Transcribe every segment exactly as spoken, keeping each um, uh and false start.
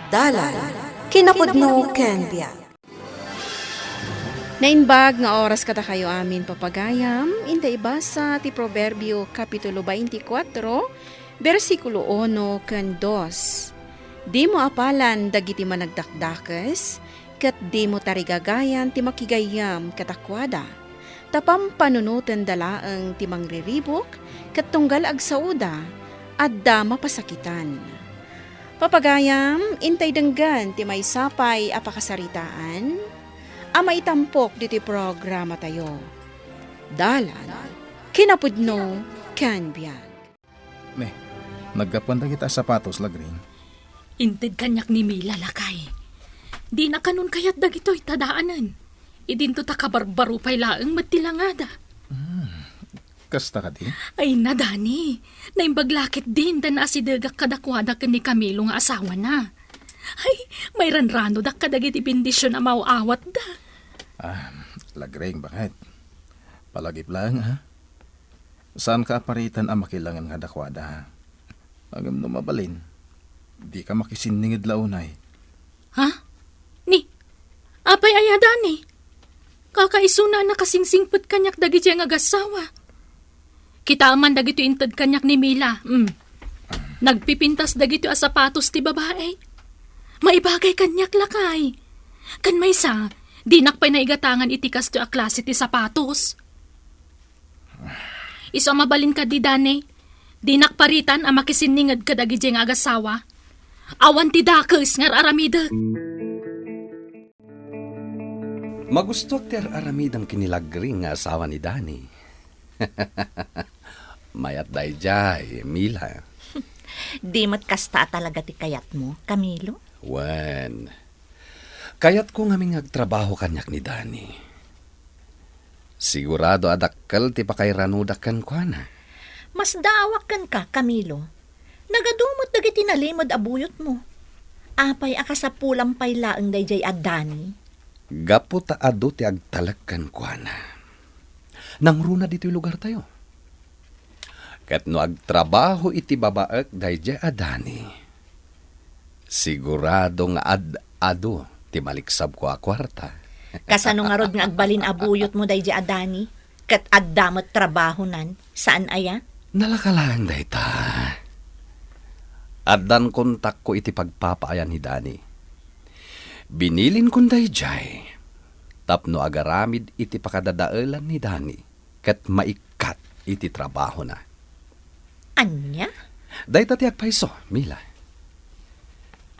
Dalan, kinapudno ken biag. Naimbag nga oras kadakayo amin, papagayam, inta ibasa ti Proverbio, Kapitulo twenty-four, bersikulo uno ken dos. Dimo apalan dagiti managdakdakes, ket dimo tarigagayan ti makigayyem kadakuada. Ta pampanunotenda laeng ti mangriribuk, ket tunggal agsaoda, adda mapasakitan. Papagayam, intay denggen ti maysa pay a pakasaritaan a maitampok ditoy programatayo. Dalan, kinapudno, ken biag. Ne, naggapuan dagita a sapatos, Lagring. Inted kaniak ni Mila, lakay. Dina kanon kayat dagitoy ta daanen. Idinto ta kabarbaro pay laeng met ti langada. Hmm, kasta kadi? Ay na, Dani. Naimbag la ketdin ta naasidegak kadakuada ken ni Camilo nga asawana. Ay, mairanranodak kadagiti bendision a maaw-awatda. Ah, Lagring, bakit? Palagip laeng, ha? Saanka a paritan a makilangen kadakuada. Ngem no mabalin, dika makisinninged la unay. Ha? Ni, apay aya, Dani? Kakaisuna a nakasingsingpet kaniak dagiti nga agassawa. Kitaem man dagitoy inted kaniak ni Mila. Mm. Nagpipintas dagitoy a sapatos ti babai. Maibagay kaniak, lakay. Ken maysa, dinak pay naigatangan iti kastoy a klase ti sapatos. Isu a mabalin kadi, Dani, dinak paritan a makisinninged kadagiti nga agassawa. Awan ti dakes nga ar-aramidek. Magustuak ti ar-aramidem ken ni Lagring nga asawa ni Dani. Mayat daydiay, Mila. Di met kasta a talaga ti kayatmo, Camilo? Wen, kayatko ngamin nga agtrabaho kaniak ni Dani. Sigurado a dakkel ti pakairanodak kenkuana. Masdaawak kenka, Camilo. Nagadu met dagiti nalimed a buyotmo. Apay a kasapulam pay laeng daydiay a Dani? Gapu ta adu ti agtalek kenkuana. Nangruna ditoy lugartayo. Ket no agtrabaho iti babaek daydiay a Dani, sigurado nga ad-adu ti maliksabko a kuarta. Kasano ngarud nga agbalin a buyotmo daydiay a Dani? Ket adda met trabahonan, saan aya? Nalaka laeng dayta. Addan kontakko iti pagpapaayan ni Dani. Binilinkon daydiay tapno agaramid iti pakadadaelan ni Dani ket maikkat iti trabahona. Ania? Dayta ti agpayso, Mila.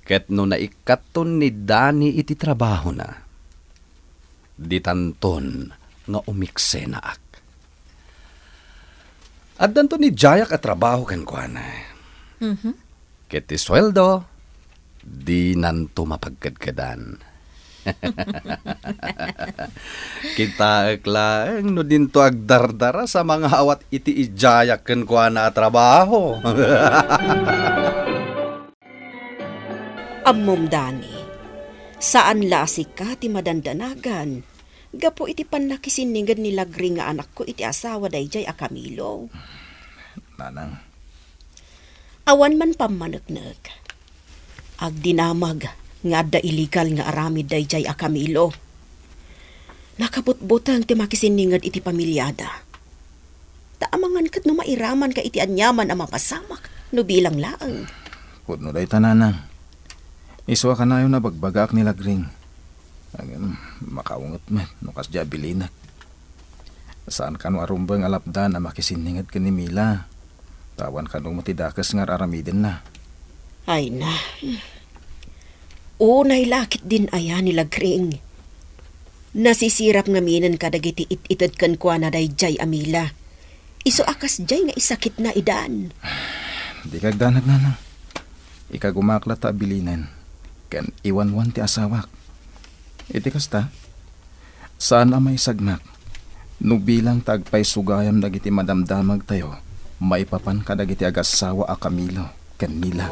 Ket no naikkatton ni Dani iti trabahona, ditanton nga umiksenaak. Addanto ni Jayak a trabaho kenkuana. Mhm. Ket ti sueldo, dinanto mapagkedkedan. Kitaek laeng no dinto agdardaras a mangaawat iti ijayak kenkuana a trabaho. Ammom, Dani, saan la a sika ti madandanagan gapu iti pannakisinninged ni Lagring nga anakko iti asawa daydiay a Camilo. Nanang. Awan man pammaneknek. Agdinamag nga adda illegal nga aramid daydiay a Camilo. Nakabutbuteng ti makisinninged iti pamiliada. Ta amangan ket no mairamanka iti aniaman a mapasamak no bilang laeng. Pudno dayta, Nanang. Isu a kanayon a bagbagaak ni Lagring. Ngem, makaunget met no kasdiay a bilinek. Saan kano a rumbeng a lapdan a makisinninged ken ni Mila. Ta awan kano met ti dakes nga ar-aramidenna. Ay na. Unay la ketdin aya ni Lagring. Nasisirap ngaminen kadagiti it-ited kenkuana daydiay a Mila. Isu a kasdiay nga isakitna idan. Dika agdanag, Nanang. Ikagumaak latta a bilinen ken iwanwan ti asawak. Iti kasta, saan a maisagmak no bilang ta agpayso gayam dagiti madamdamagtayo maipapan kadagiti agassawa a Camilo ken Mila.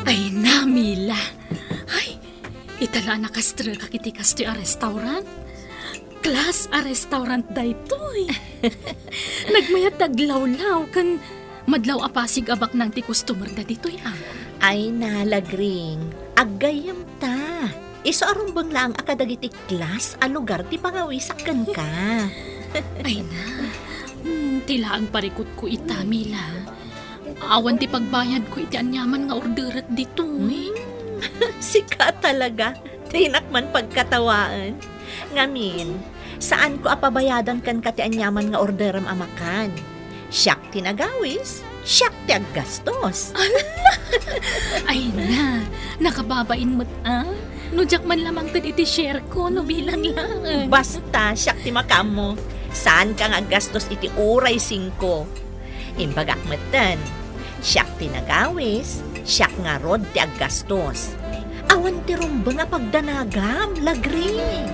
Ay na, Mila. Ay, ita la a nakastrekak iti kastoy a restaurant. Class a restaurant daytoy. Nagmayat ti aglawlaw ken Madlaw a pasig a baknang ti customer da ditoy, a. Ay na, Lagring, aggayyem ta. Isu a rumbeng laeng a kadagiti class a lugar ti pangawisak kenka. Ay na, hmm, ti laeng parikutko ita, Mila. Awan ti pagbayadko iti aniaman nga orderek ditoy. Hmm, sika talaga. Dinak man pagkatawaen. Ngamin, saanko a pabayadan kenka ti aniaman nga orderem a makan. Siak ti nagawis, siak ti aggastos. Ala! Ay na, nakababain met, a? No diak man la mangted iti share ko, no bilang laeng. Basta, siak ti makaammo. Saanka nga aggastos iti uray singko. Imbagak metten, siak ti nagawis, siak ngarud ti aggastos. Awan ti rumbeng a pagdanagam, Lagring.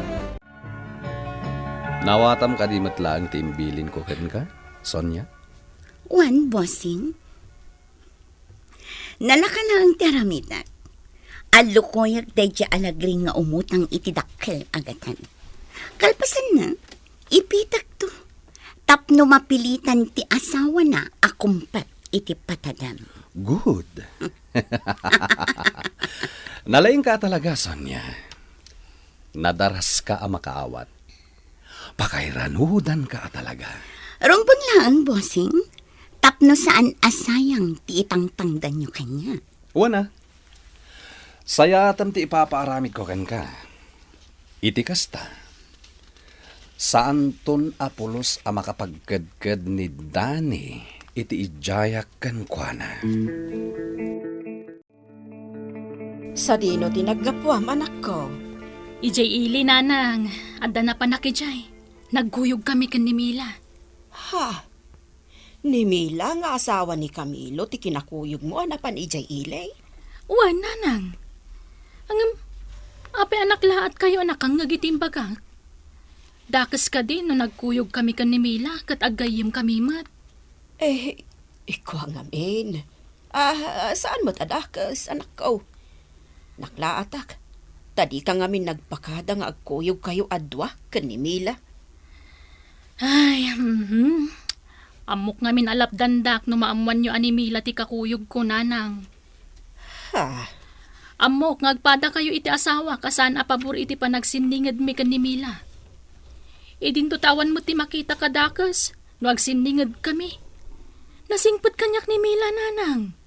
Naawatam kadi met laeng ti imbilinko kenka, Sonia? Wen, bossing. Nalaka laeng ti aramidek. Allukoyak daydiay a Lagring nga umutang iti dakkel a gatad. Kalpasanna, ipitekto tapno mapilitan ti asawana a kumpet iti patadem. Good. Nalaingka a talaga, Sonia. Nadaraska a makaawat. Pakairanudanka a talaga. Rumbeng laeng, bossing, tapno saan a sayang ti itangtangdanyo kaniak. Wen a, sayatem ti ipapaaramidko kenka. Iti kasta, saanton a pulos a makapagkedked ni Dani iti idiayak kenkuana. Sadino ti naggapuam, anakko? Idiay ili, nanang. Adda napanak idiay. Nagkuyogkami ken ni Mila. Ha? Ni Mila nga asawa ni Camilo ti kinakuyogmo a napan idiay ili? Wen, nanang. Ngem, apay a naklaatkayo a nakangngeg iti imbagak? Dakes kadi no nagkuyogkami ken ni Mila ket aggayyemkami met? Eh, ikua ngamin. Ah, saan met a dakes, anakko? Naklaatak, ta dika ngamin nagpakada nga agkuyogkayo a dua ken ni Mila. Ay, mhm. Ammok ngamin a lapdandak no maammoanyo a ni Mila ti kakuyogko, nanang. Ha? Ammok nga agpadakayo iti asawak a saan a pabor iti panagsinningedmi ken ni Mila. Idinto ta awan met ti makita kadakes no agsinningedkami. Nasingpet kaniak ni Mila, nanang.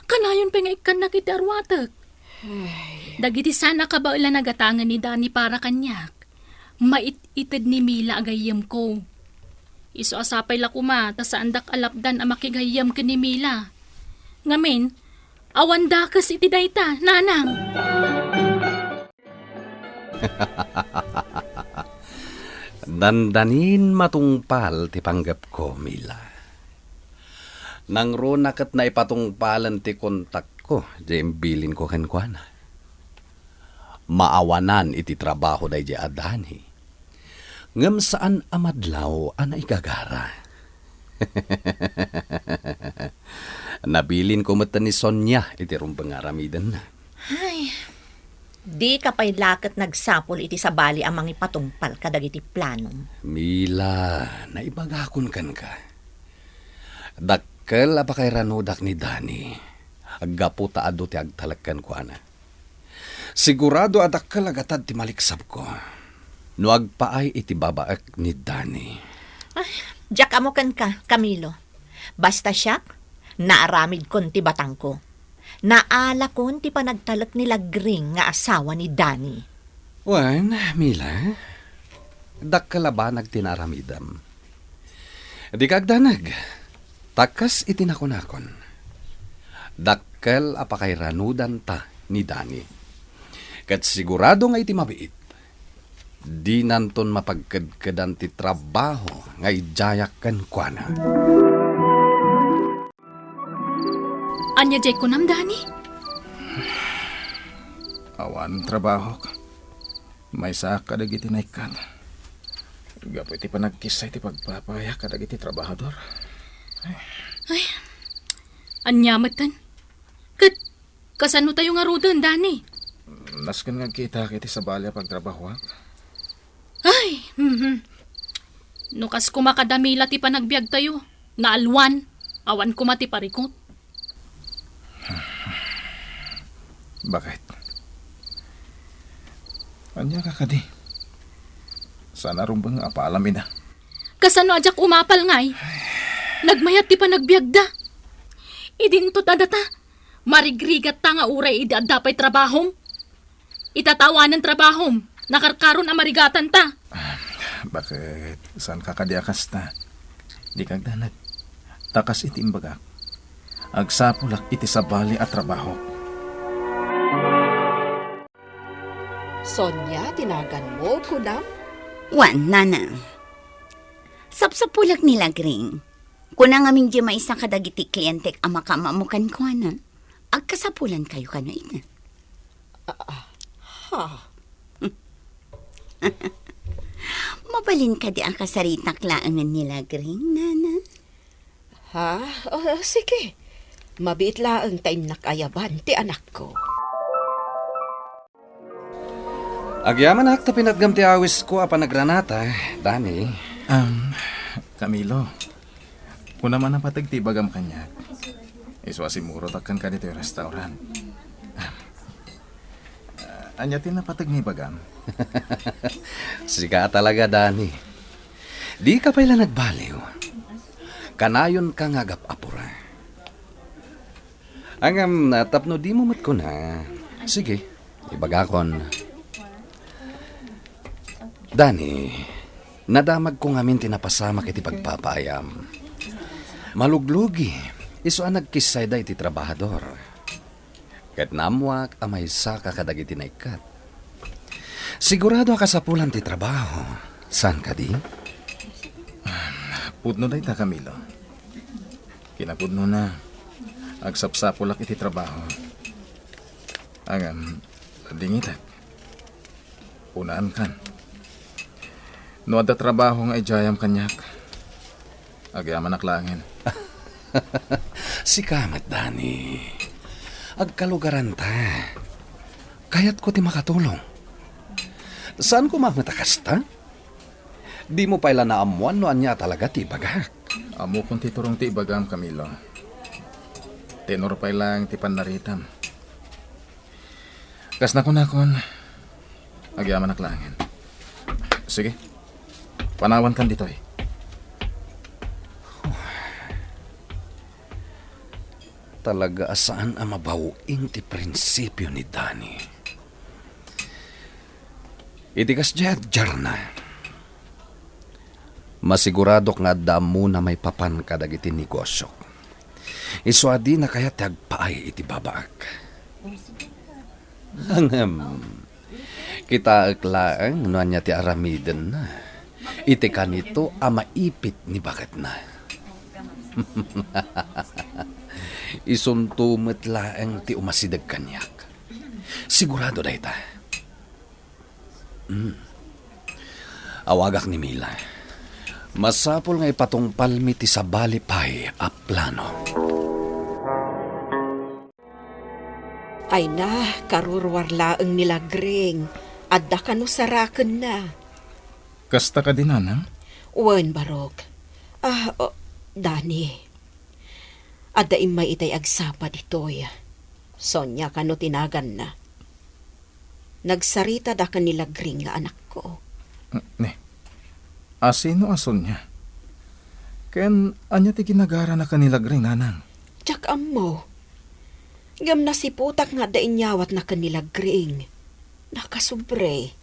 Kanayon pay nga ikkannak iti arwatek. Ay. Dagiti saan a kabaelan a gatangen ni Dani para kaniak, mait-ited ni Mila a gayyemko. Isu a sapay la koma ta saandak a lapdan a makigayyem ken ni Mila. Ngamin, awan dakes iti dayta, nanang. Dandanin matungpal ti panggepko, Mila. Nangruna ket naipatungpalen ti kontakko, diay imbilinko kenkuana. Maawanan iti trabaho daydiay a Dani. Ngem saan a madlaw a naigagara. Nabilinko met ni Sonia iti rumbeng nga aramidenna. Ay, dika pay la ket nagsapul iti sabali a mangipatungpal kadagiti planom. Mila, naibagakon kenka. Dakkel a pakairanudak ni Dani, gapu ta adu ti agtalek kenkuana. Sigurado a dakkel a gatad ti maliksabko no agpaay iti babaek ni Dani. Ay, diak ammo kenka, Camilo. Basta siak, naaramidkon ti batangko. Naalakon ti panagtalek ni Lagring nga asawa ni Dani. Wen, Mila, dakkel a banag ti naaramidam. Dika agdanag, ta kas iti nakunakon, dakkel a pakairanudanta ni Dani. Ket sigurado nga iti mabiit, dinanton mapagkedkedan ti trabaho nga idiayak kenkuana. Ania diay kunam, Dani? Awan trabahok. Maysaak kadagiti naikkan. Gapu iti panagkissa iti pagpapayak kadagiti trabahador. Ay, ania metten? Ket kasano tayo ngaruden, Dani? Nasken nga agkitaak iti sabali a pagtrabahoak. Ay, mhm. No kas kumakadamila ti panagbiagtayo, naalwan. Awan koma ti parikut. Bakit? Ania ka kadi? Saan a rumbeng nga apaalam ida. Kasano a diak umapal ngay? Nagmayat ti panagbiagda. Idinto ta data, marigrigatta nga uray idi adda pay trabahom. Ita ta awanen trabahom, nakarkaron a marigatanta. Ah, bakit? Saan ka kadi a kasta? Di kagdanag. Ta kas iti imbagak, agsapulak iti sabali a trabaho. Sonia, ti naganmo, kunam? Wen, nanang. Sapsapulak ni Lagring. Kuna ngamin di maysa kadagiti klientek a makaammo kenkuana. Agkasapulankayo kano ita. Ah, ah, ha? Mabalin kadi a kasaritak laengen ni Lagring, nana? Ha? Ah, sige. Mabiit laeng ta innak ayaban ti anakko. Agyamanak ta pinatgam ti awisko a panagranata, Dani. Um, Camilo, kunam a napateg ti ibagam kaniak. Isu a simmurotak kenka ditoy restaurant. Um, ania ti napateg nga ibagam? Sika talaga, Dani. Dika pay la nagbaliw. Kanayonka nga agap-apura. Ngem, tapno dimo met kuna, sige, ibagakon. Dani, nadamagko ngamin ti napasamak iti pagpapaayam. Maluglugi, isu a nagkissayda iti trabahador. Ket naammoak a maysaka kadagiti naikkat. Sigurado a kasapulan ti trabaho, saan kadi? Pudno dayta, Camilo. Kinapudnona, agsapsapulak iti trabaho. Ngem, dingitek. Punaankan. No adda trabaho nga idiayam kaniak, agyamanak laengen. Sika met, Dani. Agkalugaranta. Kayatko ti makatulong. Saan koma met a kasta? Dimo pay la naammoan no ania talaga ti ibagak. Ammokon ti turong ti ibagam, Camilo. Tenor pay laeng ti pannaritam. Kas nakunakon, agyamanak laengen. Sige, panawankan ditoy. Talaga a saan a mabaw-ing ti prinsipio ni Dani. Iti kasdiay a agdiarna, masiguradok nga adda ammona maipapan kadagiti negosiok. Isu a dina kayat ti agpaay iti babaak. Ngem, kitaek laeng no ania ti aramidenna iti kanito a maipit ni baketna. Isunto met laeng ti umasideg kaniak. Sigurado dayta. Hmm. Awagak ni Mila. Masapul nga ipatungpalmi ti sabali pay a plano. Ayna, karuruar laeng ni Lagring. Adda kano sarakenna. Kasta kadi, nanang? Wen, Barok. Ah, oh, Dani. Adda immay itay agsapa ditoy. Sonia kano ti naganna. Nagsaritada ken ni Lagring nga anakko. Ne. Asino a Sonia? Ken ania ti ginagarana ken ni Lagring, nanang? Diak ammo. Ngem nasiputak nga adda inyawatna ken ni Lagring. Nakasubre.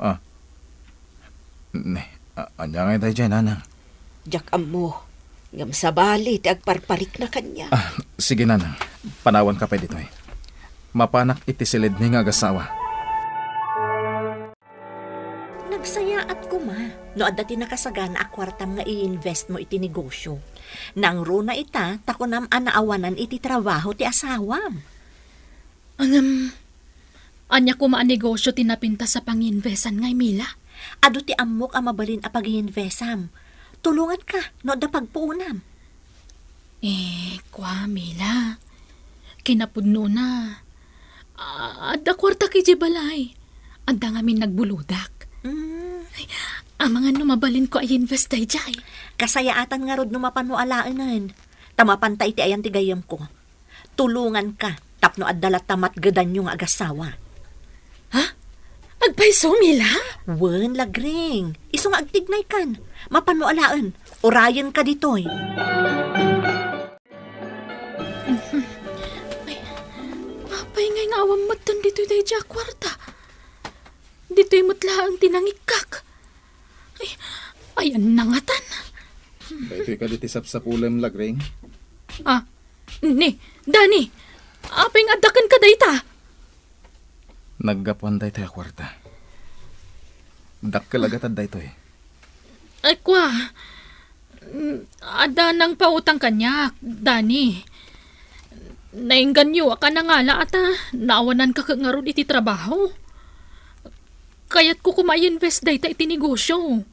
Ah. Ne, a-, ania ngay daydiay, nanang? Diak ammo. Ngem sabali ti agparparikna kaniak. Ah, sige, nanang. Panawanka pay ditoy. Mapanak iti siledmi nga agasawa. Nagsayaat koma no adda ti nakasagana a kuartam nga i-invest mo iti negosyo. Nangruna ita ta kunam a naawanan iti trabaho ti asawam. Ngem, ania koma a negosyo ti napintas a panginvesan ngay, Mila? Adu ti ammok a mabalin a pag-iinvesam. Tulonganka no adda pagpuonam. Eh, kua, Mila. Kinapudnona, a-, adda kuartak idiay balay. Adda ngamin nagbuludak. Mm. Ay, amangan no mabalinko a i-invest daydiay. Kasayaatan ngarud no mapano alaenen. Ta mapanta iti ayan ti gayyemko. Tulonganka tapno adda latta matgedanyo nga agassawa. Ha? Agpayso, Mila? Wen, Lagring. Isu nga agtignaykan. Mapanmo alaen. Urayenka ditoy. Ay, apay ngay nga awan metten ditoy daydiay a kuarta? Ditoy met laeng ti nangikkak. Ay, ayan nangatan. Daytoy kadi ti sapsapulem, Lagring? Ah, ni, Dani, apay nga adda kenka dayta? Naggapuan daytoy a kuarta. Dakkel a gatad daytoy. Ay, kua, mm, adda nangpautang kaniak, Dani. Nainggannyoak a nangala a ta naawananka ket ngarud iti trabaho. Kayatko koma a i-invest dayta iti negosyo.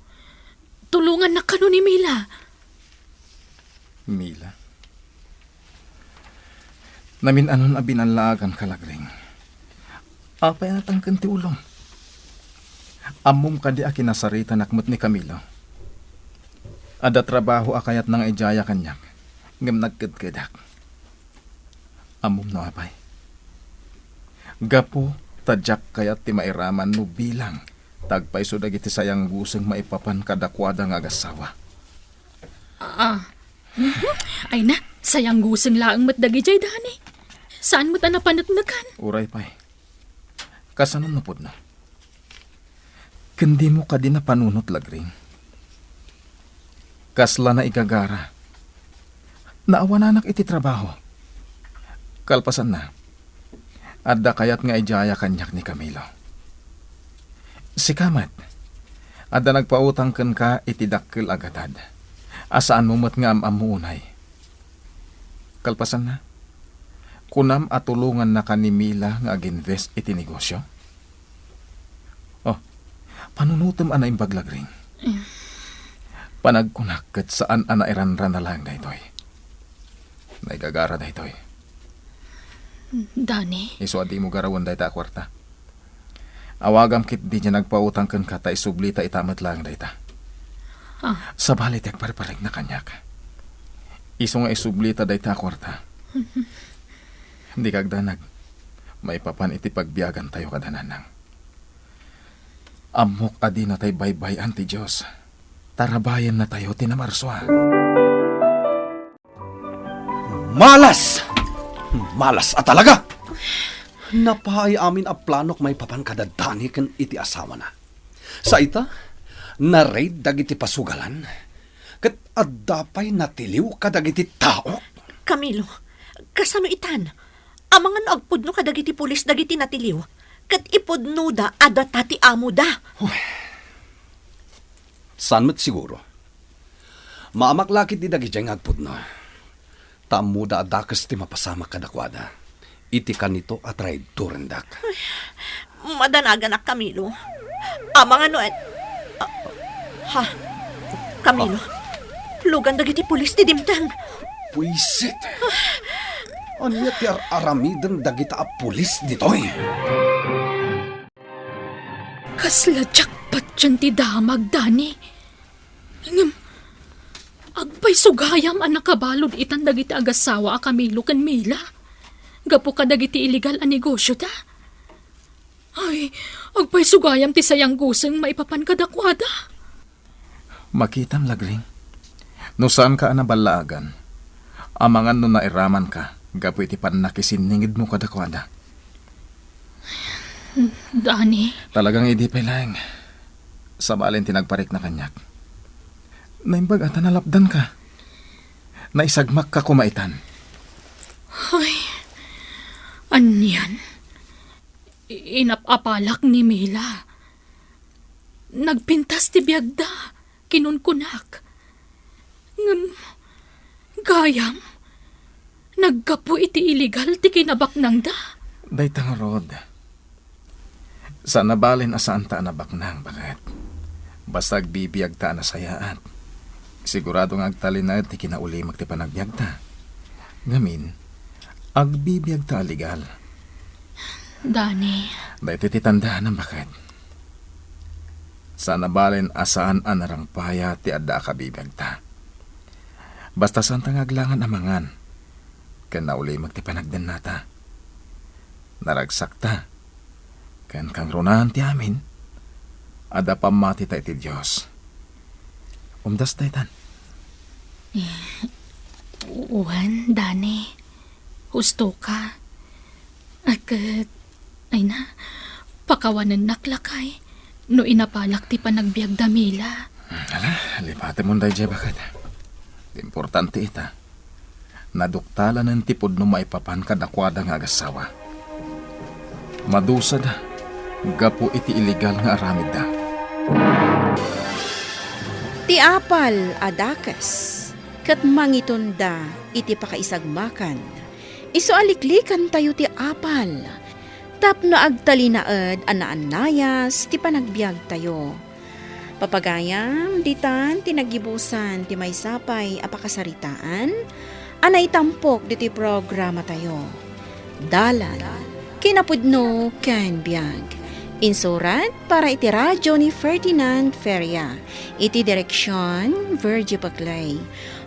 Tulongannak kano ni Mila. Mila? Namin-anon a binallaaganka, Lagring. Apay a natangken ti ulom? Ammom kadi a kinasaritanak met ni Camilo? Adda trabaho a kayatna nga idiaya kaniak, ngem nagkedkedak. Ammom no apay? Gapu ta diak kayat ti mairaman no bilang ta agpayso dagiti sayangguseng maipapan kadakuada nga agassawa. Ah. Mhm. Ay na, sayangguseng laeng met dagidiay, Dani. Saan met a napaneknekan? Uray pay. Kasano no pudno? Ken dimo kadi napanunot, Lagring? Kasla naigagara. Naawananak iti trabaho. Kalpasanna, adda kayat nga idiaya kaniak ni Camilo. Sika met, adda nagpautang kenka iti dakkel a gatad, a saanmo met nga am-ammo unay. Kalpasanna, kunam a tulongannaka ni Mila nga ag-invest iti negosyo? Oh, panunotem a naimbag, Lagring. Mm. Panagkunak ket saan a nairanrana laeng daytoy. Naigagara daytoy. Dani? Isu a dimo garawen dayta a kuarta. Awagam ketdi diay nagpautang kenka ta isublita ita met laeng dayta. Ah. Sabali ti agpareparikna kaniak. Isu nga isublita dayta a kuarta. Dika agdanag. Maipapan iti pagbiagantayo kada nanang. Ammok a dinatay baybay-an ti Dios. Tarabayennatayo ti namarsua. Malas! Malas a talaga! Napaay amin a planok maipapan kada Dani ken iti asawana. Sa ita, na-raid dagiti pasugalan, ket adda pay natiliw kadagiti tao. Camilo, kasano itan? Amangan no agpudno kadagiti pulis dagiti natiliw, ket ipudnoda a data ti amoda. Uy. Saan met siguro? Maamak la ketdi dagidiay nga agpudno. Ta ammoda a dakes ti mapasamak kadakuada iti kanito a traidorendak. Ay, madanaganak, Camilo. Amangan no et-, ah, ha? Camilo, ah, lugan dagiti pulis ti dimteng. Buisit. Ania ti ar-aramiden dagita a pulis ditoy? Kasla diak patien ti damag, Dani. Ngem, agpayso gayam a nakabalud itan dagiti agassawa a Camilo ken Mila gapu kadagiti illegal a negosyoda. Ay, agpayso gayam ti sayangguseng maipapan kadakuada. Makitam, Lagring. No saanka a naballaagan, amangan no nairamanka gapu iti pannakisinningedmo kadakuada. Dani. Talagang idi pay laeng. Sabalen ti nagparikna kaniak. Naimbag a ta nalapdanka. Naisagmakka koma itan. Ay, anian? Inap-apalak ni Mila. Nagpintas ti biagda, kinunkunak. Ngem, gayam, naggapu iti illegal ti kinabaknangda. Dayta ngarud, saan a balen a saanta a nabaknang, baket. Basta agbibiagta a nasayaat. Sigurado nga agtalinaed ti kinaulimek ti panagbiagta. Ngamin, agbibiagta a legal. Dani. Daytoy ti tandaanam, baket. Saan a balen a saan a narangpaya ti adda a kabibiagta. Basta saanta nga aglangan a mangan, ken naulimek ti panagdennata. Naragsakta, ken kangrunaan ti amin, adda pammatita iti Dios. Umdas daytan. Wen, Dani. Husto ka. Ket, ay na, pakawanennak lakay no inapalak ti panagbiag da Mila. Ala, lipatemon daydiay baket. Ti importante ita, naduktalanen ti pudno maipapan kadakuada nga agassawa. Madusada gapu iti illegal nga aramidda. Ti apal a dakes ket mangitonda iti pakaisagmakan. Isu a liklikantayo ti apal tapno agtalinaed a naannayas ti panagbiagtayo. Papagayam, ditan ti naggibusan ti maysa pay a pakasaritaan a naitampok ditoy programatayo. Dalan, kinapudno ken biag. Insurat para iti radyo ni Ferdinand Feria. Iti direksion, Virgie Paclay.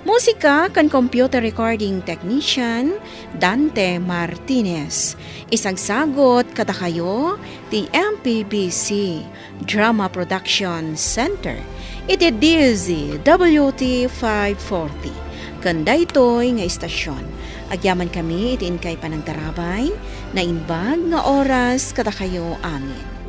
Musika ken computer recording technician, Dante Martinez. Isagsagot kadakayo ti M P B C Drama Production Center iti D Z W T five forty. Ken daytoy nga istasyon, agyamankami iti inkay panangtarabay, naimbag nga oras kadakayo amin.